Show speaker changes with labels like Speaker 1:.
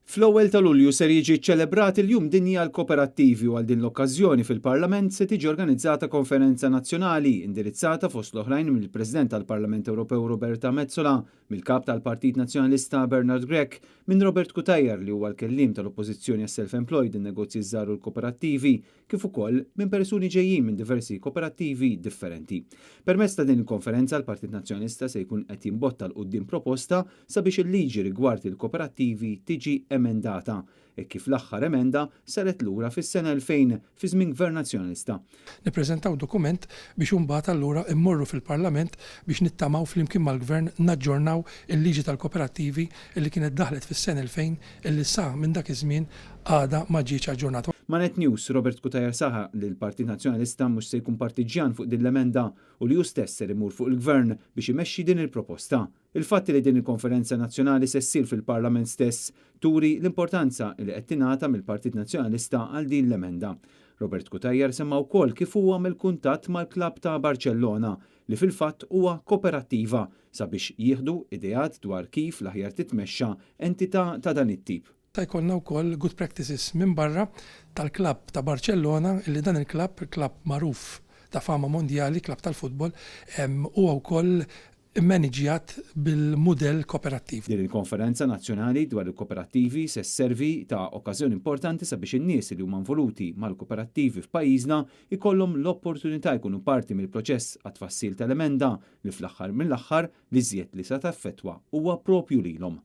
Speaker 1: Fl-ewwel ta' Lulju ser jiġi ċċelebrat il-Jum Dinji għall-Kooperattivi u għal din l-okkażjoni fil-Parlament se tiġi organizzata konferenza nazzjonali indirizzata fost l-oħrajn mill-President tal-Parlament Ewropew Roberta Metsola, mill-Kap tal-Partit Nazzjonalista Bernard Grech, minn Robert Cutajar li huwa l-kelliem tal-Oppożizzjoni għas-Self-Employed, in-Negozji ż-Żgħar u l-Kooperattivi, kif ukoll minn persuni ġejjin minn diversi kooperattivi differenti. Permezz ta' din il-konferenza l-Partit Nazzjonalista se jkun qed jimbotta 'l quddiem proposta sabiex il-liġi rigward il-kooperattivi tiġi emendata, hekk kif l-aħħar emenda saret lura fis-sena 2000 fi żmien Gvern Nazzjonalista.
Speaker 2: Nippreżentaw dokument biex imbagħad allura mmorru fil-Parlament biex nittamaw flimkien mal-Gvern naġġornaw il-liġi tal-kooperattivi illi kienet daħlet fis-sena 2000 illi sa minn dak iż-żmien għadha ma ġietx aġġornata.
Speaker 1: Ma' Net News, Robert Cutajar saħaq li l-Partit Nazzjonalista mhux se jkun partiġġjan fuq din l-emenda u li hu stess ser imur fuq il-Gvern biex imexxi din il-proposta. Il-fatt li din il-konferenza nazzjonali se ssir fil-Parlament stess turi l-importanza li qed tingħata mill-Partit Nazzjonalista għal din l-emenda. Robert Cutajar semma wkoll kif hu għamel kuntatt mal-klabb ta' Barcellona li fil-fatt huwa koperattiva sabiex jieħdu ideat dwar kif l-aħjar titmexxa entità ta' dan it-tip.
Speaker 2: Se jkollna wkoll good practices minn barra tal-klabb ta' Barcellona illi dan il-klabb, klabb magħruf ta' fama mondjali, klabb tal-futbol, huwa wkoll immaniġjat bil-mudell koperattiv.
Speaker 1: Din il-konferenza nazzjonali dwar il-koperattivi se sservi ta' okkażjoni importanti sabiex in-nies li huma involuti mal-koperattivi f'pajjiżna jkollhom l-opportunità jkunu parti mill-proċess għat-tfassil tal-emenda li fl-aħħar mill-aħħar l-iżjed li se taffettwa huwa proprju lilhom.